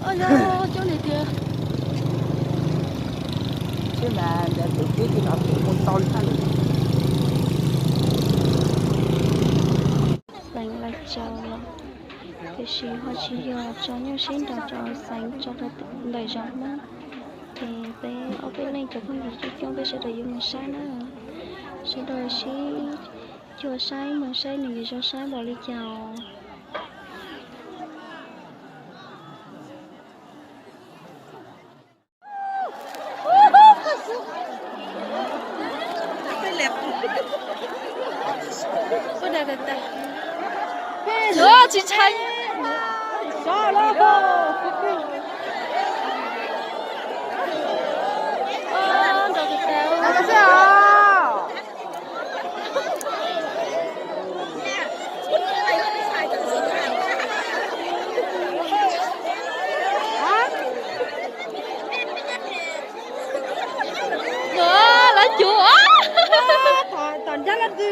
Coob tiag. Thiab mas ntawd tus tib tsis los mus tau li hab lawm. Xeev Lav Tsaus los, tiam sis ho tsis yog tso nyuj sib nraus rau xeev tso rau ntawm zos Hmoob. Ces peb ob peb leej cov phooj ywg coob coob peb sawv daws yuav mus saib na. Sawv daws sib cuag saib mus saib nws yuav zoo saib npaum li cas. Tsis ntshai. Lawv cuv. Tom ncab lawv twg?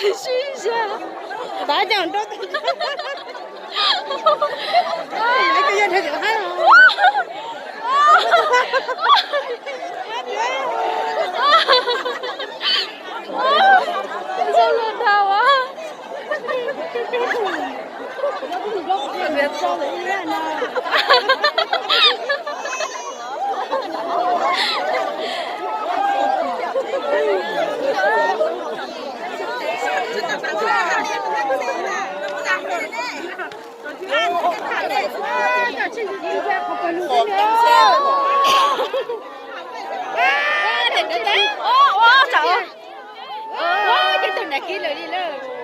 Ib sib zag. Tav ncaug nrau. Zoo lus dhau as.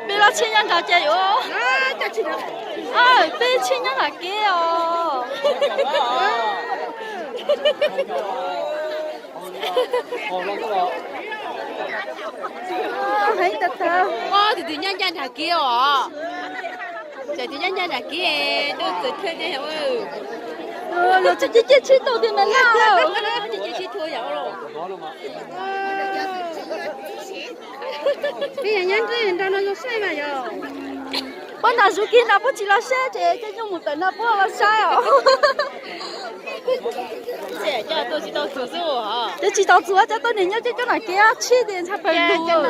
Peb los tsis nyob nrad ces yuav, peb tsis nyob nram kev os. Heev tas tas. Tus twg nyob ncaj nram kev os? Txawm tus nyob ncaj nram kev, tus txawm thawj tiag. Los tsis ciaj ciaj tshib tau tiag mas laj. Peb yog nyob nrad no zoo saib mas yog. Puab nram zuv kis nrad puab tsis los saib ces coj nyuj mus tawm no puab los saib os. Ces tsis tau txuas, cov tuab neeg nyob coob coob nram kev tshib tias ntshai pawg lug.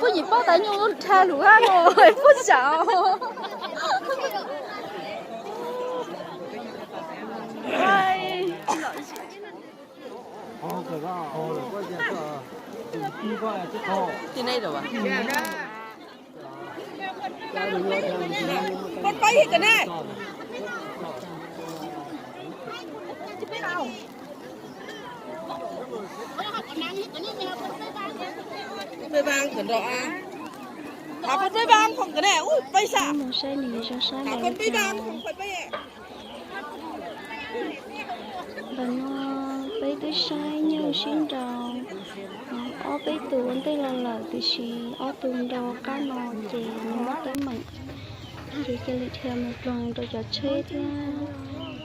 Puab nyiam paub tas nyuj lub dhau lug hab no, puab zam. Mus saib nws zoo saib mas li cas. Ntawm no peb twb saib nyuj sib nraus ob peb tus ua ntej los lawm, tiam sis ob tug nraus qab no ces nws muab teeb meem, ces cia li dhia mus ploog rau cov tsheb thiab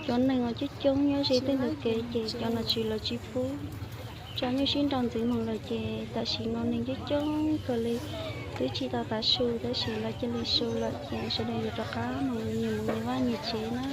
cov neeg uas coob coob nyob ze tej ntug kev, ces cov no tsis, lawv tsis pub tso nyuj sib nraus ntxiv mus lawm, ces tam sim no neeg coob coob kawg li, twb tsis tau tav su tab sis lawv cia li su lawm ces sawv daws yuav rov qab mus nyias mus nyias vaj nyias tsev na.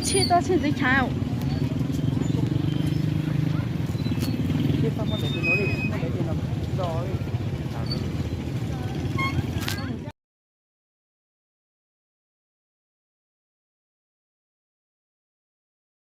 Tsheb tuaj tsheb ntxiv chav.